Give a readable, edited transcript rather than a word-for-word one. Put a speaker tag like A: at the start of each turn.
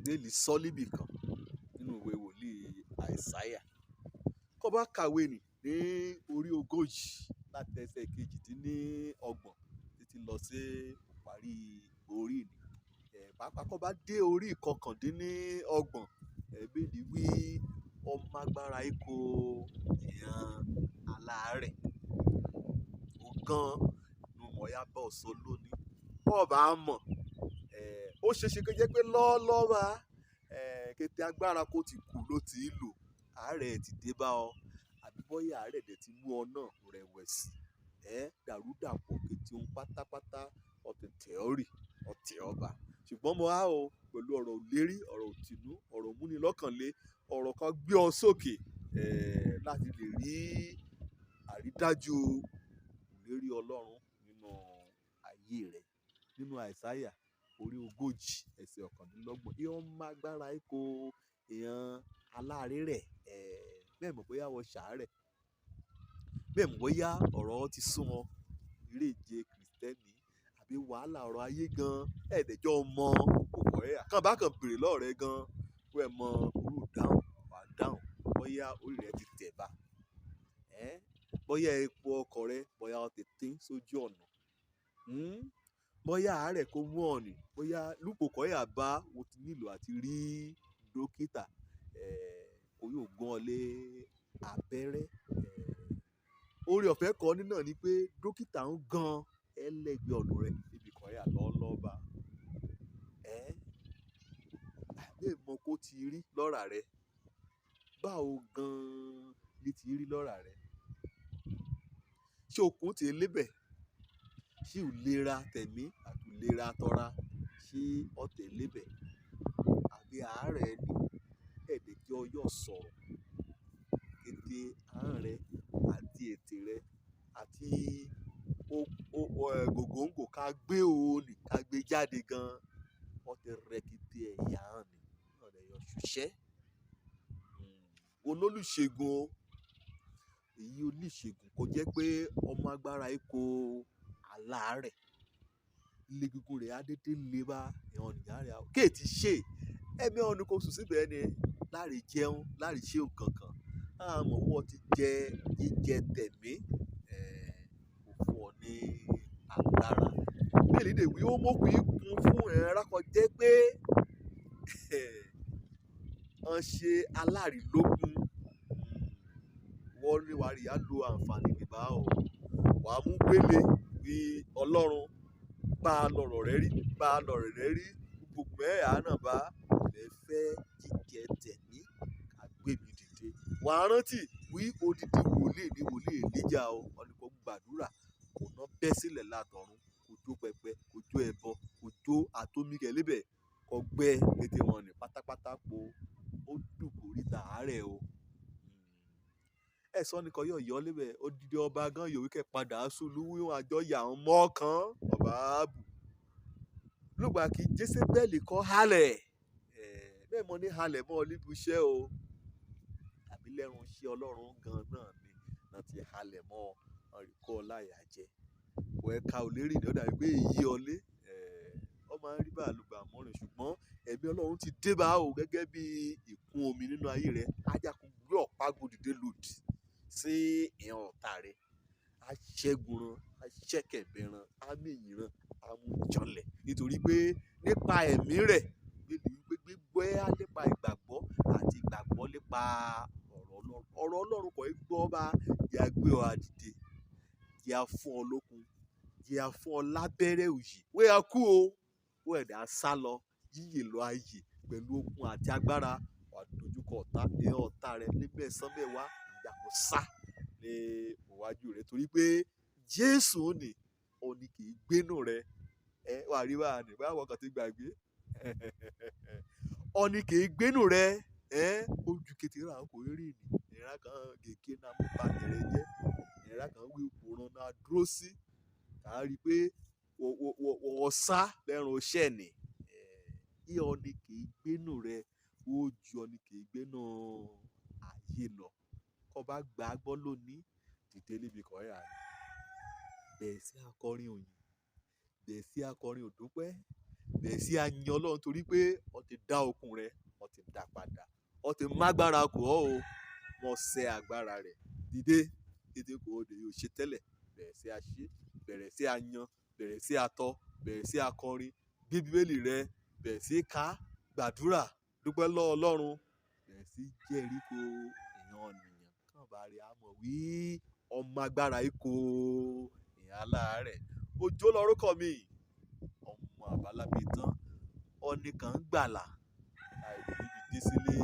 A: Bíbélì sọ níbì kan nínú ìwé wòlíì Àìsáyà. Kó bá kàwé nì ní orí 40 láti ẹsẹ̀ 28 títí lọ sí ìparí orí nì. Pàápàá kó bá dé orí 29, Bíbélì wí ọmọ agbára ikọ̀ ìran aláàárẹ̀. Ó gan ní mọ̀ ya bá ọ sọ lónìí. Bó bá mọ̀, ó ṣe é ṣe kó jẹ́ pé lọ́ọ́lọ́wọ́ bá, kété agbára kó ti kú ló ti ń lò. Àárẹ̀ ti dé bá ọ, àbí bóyá àárẹ̀ dẹ̀ ti mú ọ náà rẹ̀wẹ̀sì. Dàrúdàpọ̀ kété ohun pátápátá, ọ̀tẹ̀ tẹ̀ ọ́ rì, ọ̀tẹ̀ ọba. Ṣùgbọ́n mo há o pẹ̀lú ọ̀rọ̀ ìlérí, ọ̀rọ̀ ìtùnú, ọ̀rọ̀ ìmúnilọ́kànlé, ọ̀rọ̀ kan gbé ọ sókè, láti lè rí àrídájú ìlérí Ọlọ́run nínú ayé rẹ. Nínú Àìsáyà orí 40 ẹsẹ̀ 29, ìyẹn máa gbára ikọ̀ ìran aláàárẹ̀, bẹ́ẹ̀ mọ̀ bóyá wọ́n ṣàárẹ̀. Bẹ́ẹ̀ mọ̀ bóyá ọ̀rọ̀ ti sún ọ, eré ìje Krìstẹ́nì àbí wàhálà ọ̀rọ̀ ayé gan, ẹ̀ẹ́dẹ̀jọ́ mọ òkò ẹ̀. Kàn bá kan bèrè lọ́wọ́ rẹ gan, kó ẹ mọ irú ìdáhùn wà dáhùn, bóyá orí rẹ ti tẹ̀ bá. Bóyá epo ọkọ̀ rẹ, bóyá ó ti tín sójú ọ̀nà. Bóyá àárẹ̀ kó mú ọ nì, bóyá lúpọ̀ kọ́ yà bá o ti nílò àti rí dókítà, kó yóò gún ọ lé abẹ́rẹ́. Oore ọ̀fẹ́ kan nínà ni pé dókítà ń gan ẹlẹ́gbẹ̀ẹ́ ọ̀nà rẹ níbi kan yà lọ́ọ́lọ́wọ́ bá. Lè mọ̀ kó ti rí lọ́ra rẹ. Báwo gan ni ti rí lọ́ra rẹ? Ṣé okùn ti lébẹ̀? Ṣé ò lera tẹ̀mí àti ò lera tọra? Ṣé ọ̀tẹ̀ lébẹ̀? Àbí àárẹ̀ ni? Ẹ̀ẹ́dẹ̀jọ́ yóò sọ̀rọ̀. Kété ahọ́n rẹ àti ètè rẹ àti gògóǹgò ká gbé òní ká gbé jáde gan. Ọ̀tẹ̀ rẹ kété ẹ̀yà hàn ni. Ọ̀rẹ́ yọ ṣiṣẹ́. Olólùṣègùn o. Èyí oníṣègùn kò jẹ́ pé ọmọ agbára ikọ̀ aláàárẹ̀. Ilé gígùn rẹ̀ á dédé lé bá ìhàn ìyá rẹ̀. Kéètì ṣe, ẹ̀mí ọ̀nà kò sùn síbẹ̀ ni láì jẹun, láì ṣe nǹkan kan. A mọ̀ wọ́n ti jẹ jíjẹ tẹ̀mí, kò fún ọ ní agbára. Bíbélì dè wí ó mọ̀kùn ikùn fún ẹ̀rọ kan jẹ́ pé wọ́n ṣe aláìlókun. Wọ́n rí wa rí, á lo àǹfààní níbà o. Wà á mú gbélé bí Ọlọ́run bá lọ̀rọ̀ rẹ rí, bá lọ̀rọ̀ rẹ rí. Gbogbo ẹ̀ àná bá lè fẹ́ jíjẹ tẹ̀mí ká gbé mi dìde. Wà á rántí wí odidi wòlíì ní wòlíì Èlíjà o. Wọ́n ní kó gbàdúrà, kò ná bẹ́ sílẹ̀ látọ̀run, kò jó pẹpẹ, kò jó ẹbọ, kò jó àtomi kẹ̀ lébẹ̀, kò gbẹ kété wọn ní pátápátá po. Ó dùn kò ríta àárẹ̀ o. Ẹ sọ ní kan yóò yọ lébẹ̀. Odidi ọba gan yòówù kẹ́ padà sùlù wíwọ̀n àjọ yà ń mọ́ kan ọba ààbò. Lùgbà kí Jésébẹ́lì kọ́ halẹ̀. Bẹ́ẹ̀ mọ ní halẹ̀ mọ́ níbi iṣẹ́ o. Àbí lẹ́run iṣẹ́ Ọlọ́run gan náà ni láti halẹ̀ mọ́ ọ̀rẹ́ kó láyà jẹ. Wọ ẹ̀ka ò lè rí ìdọ́dà wípé èyí ọlé. Ó máa ń rí bàálùgbà mọ́rin ṣùgbọ́n ẹ̀mí Ọlọ́run ti dé bá o gẹ́gẹ́ bí ìkún omi nínú ayé rẹ. Ajá kò gbé ọ̀pá gòdìdé lòdì sí ìhàn ọ̀tá rẹ. A ṣẹ́gun ran, a ṣẹ́kẹ̀bẹ̀ ran, a mìyìn ran, a mú janlẹ̀. Nítorí pé nípa ẹ̀mí rẹ̀, Bíbélì wípé gbígbọ́ á nípa ìgbàgbọ́ àti ìgbàgbọ́ nípa ọ̀rọ̀ Ọlọ́run. Ọ̀rọ̀ Ọlọ́run kò í gbọ́ bá jẹ́ a gbé ọ àdìde, jẹ́ a fún ọ lókun, jẹ́ a fún ọ lábẹ́rẹ́ òyì. Wé a kú o, wé ẹ̀dá sá lọ, yíyè lọ ayè pẹ̀lú okun àti agbára. Wà á dojúkọ ọ̀tá, ìhàn ọ̀tá rẹ níbẹ̀ sánbẹ̀ wá, ìyà kò sá ní iwájú rẹ. Torí pé Jésù ní, ó ní kì í gbénú rẹ. Wà á rí bá a ní, bóyá wọ́n kàn ti gbàgbé. Ó ní kì í gbénú rẹ. Ojú kété rà kò rí ní. Ìran kan gègé náà mú bá tẹ̀rẹ̀ jẹ́. Ìran kan wí òpòrán náà dúró sí. A rí pé wọ́n sá lẹ́run iṣẹ́ ni. Ìhàn ní kì í gbénú rẹ. Ó ju ọ ní kì í gbénú ayé lọ. Kọ́ bá gbàgbọ́ lónìí, dìde níbi kan yà ni. Bẹ̀rẹ̀ sí akọrin òyìn, bẹ̀rẹ̀ sí akọrin òdúpẹ́, Bẹ̀rẹ̀ sí á yan Ọlọ́run torí pé ó ti dá okun rẹ, ó ti dá padà, ó ti mágbára kù ọ́ o. Mọ̀ ṣe agbára rẹ̀. Dìde kété kò ó de yóò ṣe tẹ́lẹ̀. Bẹ̀rẹ̀ sí á ṣe, bẹ̀rẹ̀ sí á yan, bẹ̀rẹ̀ sí á tọ́, bẹ̀rẹ̀ sí á kọrin. Gbé Bíbélì rẹ, bẹ̀rẹ̀ sí ká, gbàdúrà, dúpẹ́ lọ́wọ́ Ọlọ́run, bẹ̀rẹ̀ sí jẹ́rìí kó èèyàn ọ̀nìyàn kàn bá rí a mọ̀ wí ọmọ agbára ikó èèyàn aláàárẹ̀. Òjó lorúkọ mi, ọmọ àbálábí tán, ọ̀nìkàn ń gbàlà, àìní níbi dé sílé.